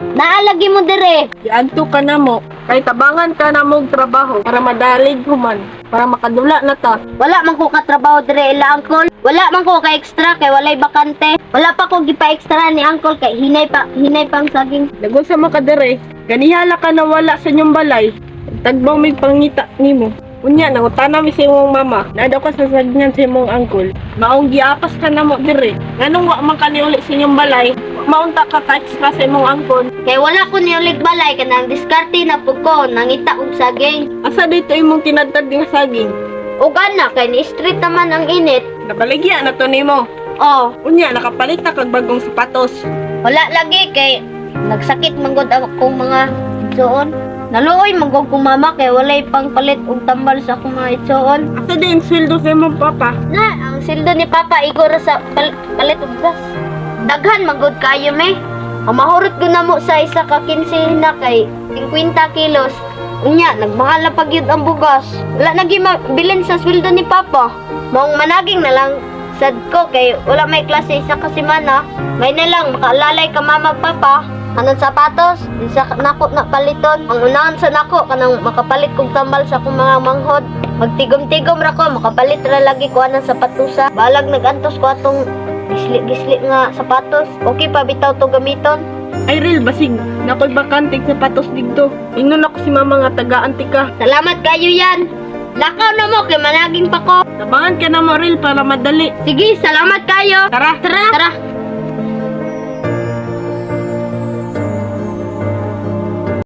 Naa lagi mo dire. Giadto ka namo kay tabangan ka namo og trabaho para madalig human, para makadula na ta. Wala man ko katrabaho dire ila uncle. Wala man ko ka extra kay walay bakante. Wala pa ko gipa-extra ni uncle kay hinay pang saging. Nagunsa man ka dire? Ganihala ka na wala sa inyong balay. Tagbaw mig pangita nimo. Unya, nangutana mi sa imong mama. Naa daw ka sa sagnan sa imong uncle. Maong giapas ka namo dire. Nganong wa man ka niuli sa inyong balay? Maunta ka ka extra sa imong uncle. Kay wala ko niulig balay, kanang diskarte na pud ko, nangita og saging. Asa dito imong tinadtad nga saging? Ug ana kay ni street naman ang init. Nabaligya na to nimo. Oh, Unya, nakapalit na kag bagong sapatos. Wala lagi kay nagsakit man gud akong mga igsoon. Naluoy man gud kong mama kay walay pang palit og tambal sa akong mga igsoon. Asa din sweldo sa imong papa? Na, ang sildo ni Papa igo ra sa palit og gas. Daghan man gud kayo me. Ang mahurot gud namo sa isa ka 15 na kay 50 kilos. Unya, nagmahal na pag yun ang bugas. Wala na gyud mabilin sa sweldo ni Papa. Maong managing na lang sad ko kay wala may klase isa ka semana. May na lang makaalalay ka mama papa. Kanang sapatos, isa nako na paliton. Ang unahan sa nako kanang makapalit kog tambal sa akong mga manghod. Magtigom-tigom ra ko, makapalit ra lagi ko anang sapatusa. Balag nagantos ko atong gisli-gisli nga sapatos. Okay pa bitaw to gamiton. Ay, real, basig nakoy bakante sapatos didto. Ingnon ako si mama nga tagaan tika. Salamat kayo yan. Lakaw na mo kay managing pa ko. Tabangan ka namo, real, para madali. Sige, salamat kayo. Tara. Tara. Tara.